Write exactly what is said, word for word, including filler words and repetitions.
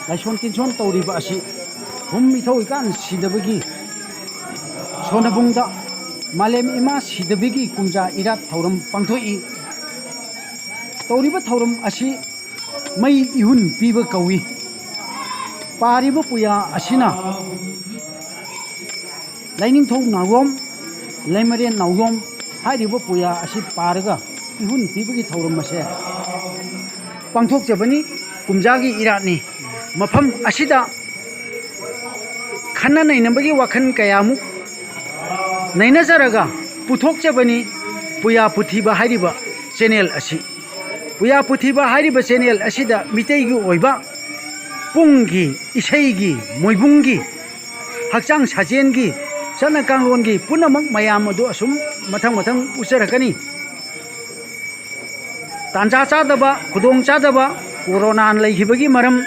ꯂꯥꯏꯁꯣꯟ ꯇꯤꯟꯁꯣꯟ ꯇꯧꯔꯤꯕ ꯑꯁꯤ ꯐꯨꯝ ꯏꯊꯧ ꯏꯀꯥꯟ ꯁꯤꯗꯕꯒꯤ ꯁꯣꯟꯅꯕꯨꯡꯗ ꯃꯥꯂꯦꯝ ꯏꯃꯥ ꯁꯤꯗꯕꯤꯒꯤ ꯀꯨꯝꯖꯥ ꯏꯔꯥꯠ ꯊꯧꯔꯝ ꯄꯥꯡꯊꯣꯛꯏ꯫ ꯇꯧꯔꯤꯕ ꯊꯧꯔꯝ ꯑꯁꯤ ꯃꯩ ꯏꯍꯨꯟ ꯄꯤꯕ ꯀꯧꯏ꯫ ꯄꯥꯔꯤꯕ ꯄꯨꯌꯥ ꯑꯁꯤꯅ ꯂꯥꯏꯅꯤꯡꯊꯧ ꯅꯥꯎꯌꯣꯝ, ꯂꯩꯃꯔꯦꯟ ꯅꯥꯎꯌꯣꯝ ꯍꯥꯏꯔꯤꯕ ꯄꯨꯌꯥ ꯑꯁꯤ ꯄꯥꯔꯒ ꯏꯍꯨꯟ ꯄꯤꯕꯒꯤ ꯊꯧꯔꯝ ꯑꯁꯦ ꯄꯥꯡꯊꯣꯛꯆꯕꯅꯤ꯫ ꯀꯨꯝꯖꯥꯒꯤ ꯏꯔꯥꯠꯅꯤ꯫ ꯃꯐꯝ ꯑꯁꯤꯗ ꯈꯟꯅ ꯅꯩꯅꯕꯒꯤ ꯋꯥꯈꯜ ꯀꯌꯥꯃꯨꯛ ꯅꯩꯅꯖꯔꯒ ꯄꯨꯊꯣꯛꯆꯕꯅꯤ ꯄꯨꯌꯥ ꯄꯨꯊꯤꯕ ꯍꯥꯏꯔꯤꯕ ꯆꯦꯅꯦꯜ ꯑꯁꯤ꯫ ꯄꯨꯌꯥ ꯄꯨꯊꯤꯕ ꯍꯥꯏꯔꯤꯕ ꯆꯦꯅꯦꯜ ꯑꯁꯤꯗ ꯃꯤꯇꯩꯒꯤ ꯑꯣꯏꯕ ꯄꯨꯡꯒꯤ, ꯏꯁꯩꯒꯤ, ꯃꯣꯏꯕꯨꯡꯒꯤ, ꯍꯛꯆꯥꯡ ꯁꯥꯖꯦꯜꯒꯤ, ꯆꯠꯅ ꯀꯥꯡꯂꯣꯟꯒꯤ ꯄꯨꯝꯅꯃꯛ ꯃꯌꯥꯝ ꯑꯗꯨ ꯑꯁꯨꯝ ꯃꯊꯪ ꯃꯊꯪ ꯎꯠꯆꯔꯛꯀꯅꯤ꯫ ꯇꯥꯟꯖꯥ ꯆꯥꯗꯕ, ꯈꯨꯗꯣꯡ ꯆꯥꯗꯕ, ꯀꯣꯔꯣꯅꯥ ꯂꯩꯈꯤꯕꯒꯤ ꯃꯔꯝ